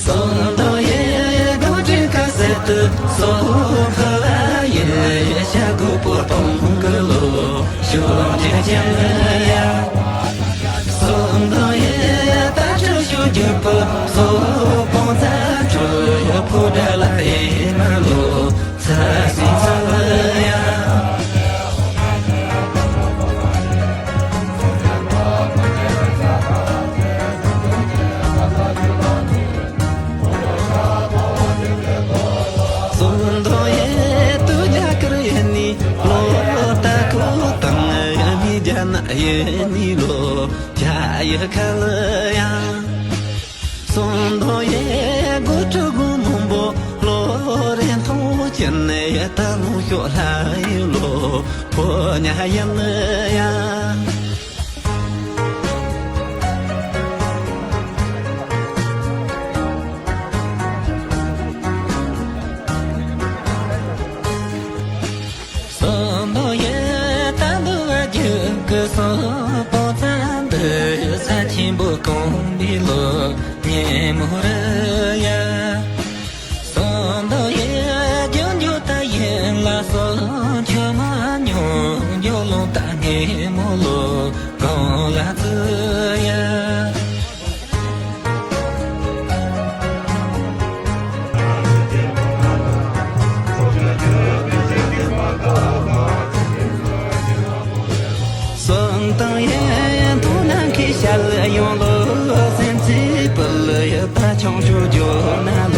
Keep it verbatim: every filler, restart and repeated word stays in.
སོ་མདོ་ཡི་རྡོ་རྗེ་ཁ་གསལ་དུ་སོ་ཕུ་བ་ཡི་ཤ་གུ་པོ་སྟོང་གི་ལོ་ཤོ་ཅི་ཅན་ཡ། སོ་མདོ་ཡི་ད་ཆུ་ཤུ་རྒྱུ་པོ་སོ་པོ་ཚ་ཆུ་ཡ་ཕུ་དྲ་ལ་ཡི་མ་ལོ་ཚ་སི་ཚ་ཡ། སོ་མདོ་ཡི་དུ་རྒྱ་གར་ཡི་ནི་ལོ་ད་ཁོ་དང་ཡ་མི་རྒྱ་ན་ཡི་ནི་ལོ་རྒྱ་ཡི་ཁ་ལ་ཡ། སོ་མདོ་ཡི་གོ་ཁྲུ་གུ་མོན་པོ་ལོ་རེ་མཐོང་ཅན་ཡི་ད་ལོ་ཤོ་ལ་ཡི་ལོ་ཕོ་ཉ་ཡི་ནི་ཡ། སོ་མདོ་ཡི་ད་འདུ་བ་རྒྱུད་ཀྱི་སོ་པོ་ཚ་འདི་ས་ཆེན་པོ་གོང་འདི་ལོ་ཉེ་མོ་རི་ཡ། སོ་མདོ་ཡི་རྒྱུད་འཇུག་ད་ཡིན་ལ་སོ་ཆུ་མ་ཉུང་འཇུག་ལུང་ད་ངེ་མོ་ལོ་གང་ལ་ཙི་ཡ། སོང་དང་ཡན་དུ་ནང་གི་ཤ་ལ་ཡོང་ལོ་སེམས་ཚེ་པ་ལ་ཡ་ད་ཆུང་ཆུང་ཇོ་ན་